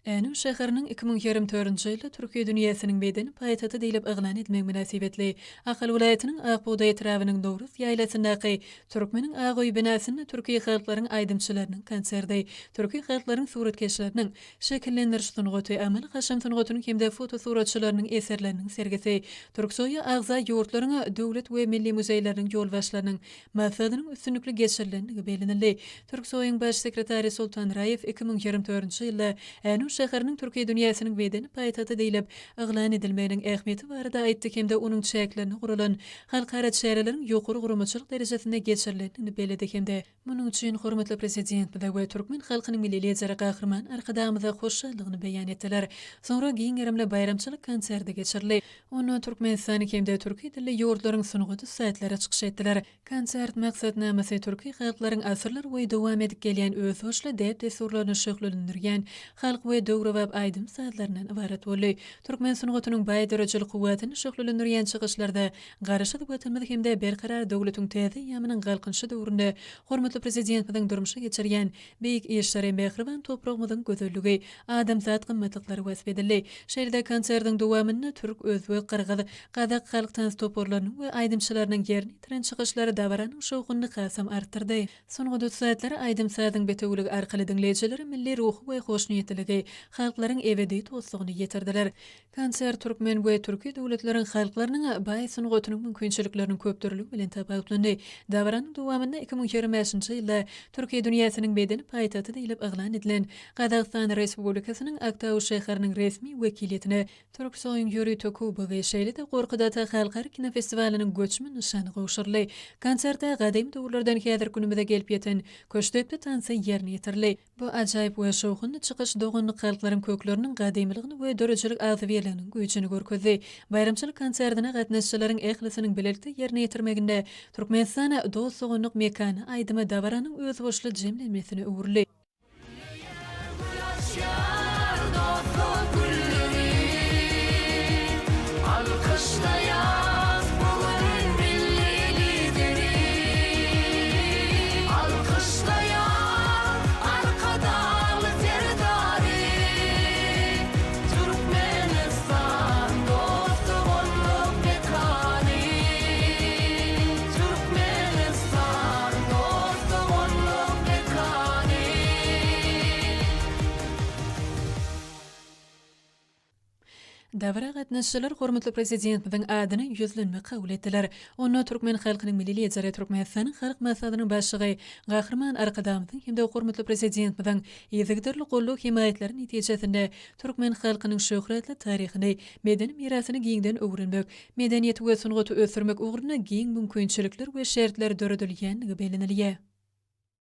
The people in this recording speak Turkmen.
Änew şäheriniň 2024-nji ýylda Türki dünýäsiniň medeni paýtagty diýlip yglan edilmegi mynasybetli Ahal welaýatynyň Ak bugdaý etrabynyň Nowruz ýaýlasyndaky Türkmeniň ak öýi binasynda türki halklaryň aýdymçylarynyň konserti, türki halklaryň suratkeşleriniň şekillendiriş sungaty, amaly-haşam sungatynyň hem-de fotosuratçylarynyň eserleriniň sergisi, Türksoýa agza ýurtlaryň döwlet we milli muzeýleriniň ýolbaşçylarynyň Maslahatynyň üstünlikli geçirilendigi bellenildi. Türksoýyň Baş sekretary Sultan Raýew 2024-nji ýylda Änew şäheriniň Türki dünýäsiniň medeni paýtagty diýlip yglan edilmeginiň ähmiýeti barada aýtdy hem-de onuň çäklerinde guralan halkara çäreleriň ýokary guramaçylyk derejesinde geçirilendigini belledi hem-de munuň üçin hormatly Prezidentimize we türkmen halkynyň Milli Lideri Gahryman Arkadagymyza hoşallygyny beýan etdiler. Soňra giň gerimli baýramçylyk konserti geçirildi. Onda Türkmenistanyň hem-de türki dilli ýurtlaryň sungat ussatlary çykyş etdiler. Konsert maksatnamasy türki halklaryň asyrlar boýy dowam edip gelýän özboluşly däp-dessurlaryny şöhlelendirýän halk we döwrebap aýdym-sazlaryndan ybarat boldy. Türkmen sungatynyň baý döredijilik kuwwatyny şöhlelendirýän çykyşlarda Garaşsyz Watanymyz hem-de Berkarar döwletiň täze eýýamynyň Galkynyşy döwründe hormatly Prezidentimiziň durmuşa geçirýän Beýik işleri, mähriban topragymyzyň gözelligi, adamzat gymmatlyklary wasp edildi. Şeýle-de konsertiň dowamynda türk, özbek, gyrgyz, gazak halk tans toparlarynyň we aýdymçylarynyň ýerine ýetiren çykyşlary dabaranyň şowhunyny hasam artdyrdy. Sungat ussatlary aýdym-sazyň bitewüligi arkaly diňleýjilere milli ruhy we hoşniýetliligi, halklaryň ebedi dostlugyny ýetirdiler. Konsert türkmen we türki döwletleriň halklarynyň baý sungatynyň mümkinçilikleriniň köpdürlügi bilen tapawutlandy. Dabaranyň dowamynda 2025-nji ýylda Türki dünýäsiniň medeni paýtagty diýlip yglan edilen Gazagystan Respublikasynyň Aktau şäheriniň resmi wekiliýetine Türksoýyň ýörite kubogy, şeýle-de Gorkut ata halkara kinofestiwalynyň göçme nyşany gowşuryldy. Konsertde gadymy döwürlerden häzirki günümize gelip ýeten Küştdepdi tansy ýerine ýetirildi. Bu ajaýyp we şowhunly çykyş doganlyk halklaryň kökleriniň gadymylygyny we döredijilik agzybirliginiň güýjüni görkezdi. Baýramçylyk konsertine gatnaşyjylaryň ählisiniň bilelikde ýerine ýetirmeginde Türkmenistan, dost-doganlyk mekany aýdymy dabaranyň özboluşly jemlenmesine öwrüldi. Gülleýär, gül açýar dostluk gülleri, Alkyşlaýas bu gün milli Lideri. Alkyşlaýas Arkadagly Serdary, Türkmenistan dost-doganlyk mekany. Türkmenistan dost-doganlyk mekany. Dabara gatnaşyjylar hormatly Prezidentimiziň adyna ýüzlenme kabul etdiler. Onda türkmen halkynyň Milli Lideri, Türkmenistanyň Halk Maslahatynyň Başlygy Gahryman Arkadagymyzyň hem-de hormatly Prezidentimiziň yzygiderli goldaw-hemaýatlary netijesinde türkmen halkynyň şöhratly taryhyny, medeni mirasyny giňden öwrenmek, medeniýeti we sungaty ösdürmek ugrunda giň mümkinçilikler we şertler döredilýändigi bellenilýär.